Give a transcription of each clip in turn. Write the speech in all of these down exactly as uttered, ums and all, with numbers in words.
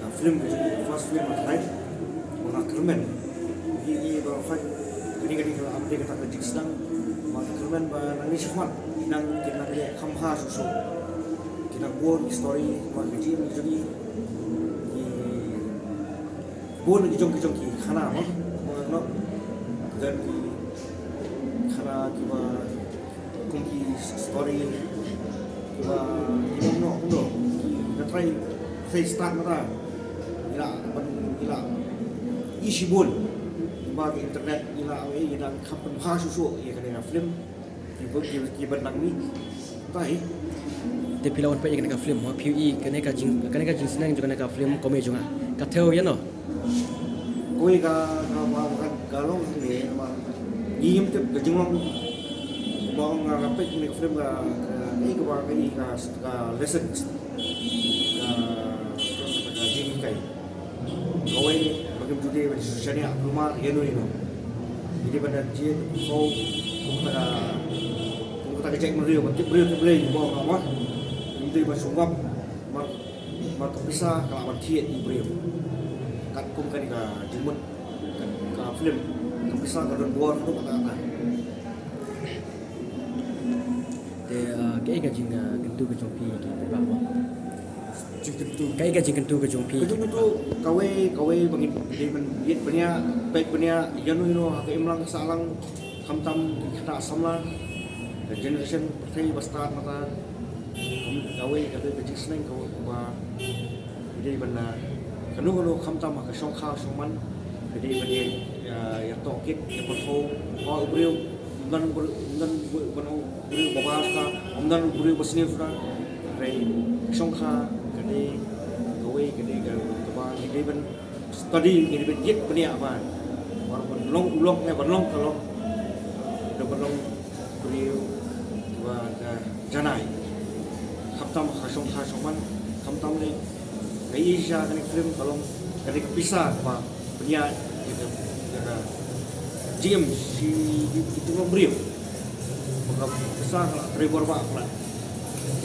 ka film ka jong ngi, first film ba nga try, ba nga kyrmen. Ngi ngi ba nga fight, kane kane ka update kata ka jingsdang, ba nga kyrmen ba nangne shakhmat ki nang ki nang leh kham bha shuh shuh. Ki nang bun ki story ba ka jingim ka jong ngi. Ki bun ki jong ki jong ki khana mo. Mo no. Dan ki khana kiba kum ki story kiba ki bym noh kumno, ki nga try, try start mynta. Ngi la ban, ngi la i shibun ba ka internet, ngi la, eh, ngi dang kham pynbha shuh shuh ïa kane ka film. Ki bun ki, ki ban dang mih. Tai. Te phi la wan peit ïa kane ka film, ha, phi i kane ka jing, kane ka jingsneng jong kane ka film Kmie jong nga ka thew ïano? Kawei ka, ka, ka, ka, ka long ne, ba ngi ngim tip ka jinglong. Ba nga, nga peit kane ka film ka, ka, ka, ka, ka, ka lesson, ka, ka, ka jinghikai. Kawei ba ngim ju dei ban shaniah kulmar ïano ïano. Ngi dei ban da jied, ko, kum kata ka, kum kata ka jaitbynriew ba tip briew tip Blei, ba nga, ba ngim dei ban sngewbha. Mar, mar ka pisa ka lah ban thied ïa u briew. Katkum kane ka jingmut ka, ka film, ka pisa ka don bor haduh katta katta. Te, ah, kaei ka jing, ah, kyntu ka jong phi ki paidbah mo? Jingkyntu. Kaei ka jingkyntu ka jong phi? Ka jingkyntu kawei, kawei ba ngin dei ban ïeit bniah, peit bniah ïano ïano ha ka imlang ka sahlang, khamtam ki khynnah samla, ka generation pyrthei ba stad mynta. Kawei ka dei ka jingsneng kawei ba ngi dei ban, ah, kano kano khamtam ha ka shongkha shongman, ngi dei ban ïa, ïa, ïa tohkit, ïa pynthew, ba u briew ym don, ym don ban u briew ba bha shuh, ym don u briew ba sniew shuh. Hynrei shongkha ka dei kawei ka dei ka, kaba ngi dei ban study, ngi dei ban ïeit bniah ba, ba ban long u lok ne ban long ka lok, da ban long briew ba ka janai. Khamtam ha shongkha shongman, khamtam ne ka i sha kane ka film ka long kane ka pisa kaba pynïaid ïa ka, ïa ka jingim shi, shi, shi, shi, briew. Ba ka pisa ka la trei bor ba ka la.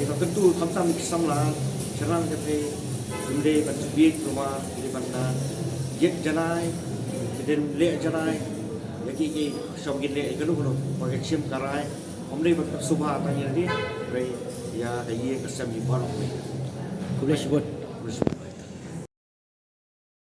Ïa ka kyntu khamtam ki samla, sharang ka trei, ym dei ban shu bieit, kumba ym dei ban da ïeit janai, ym dei leh janai, ïa ki ki shong ki leh, ïa kano kano ba ka shim ka rai. Ym dei ban sngewbha tang ïa lade, hynrei ïa ka ïing ka sem baroh. Khublei shibun. Khublei shibun.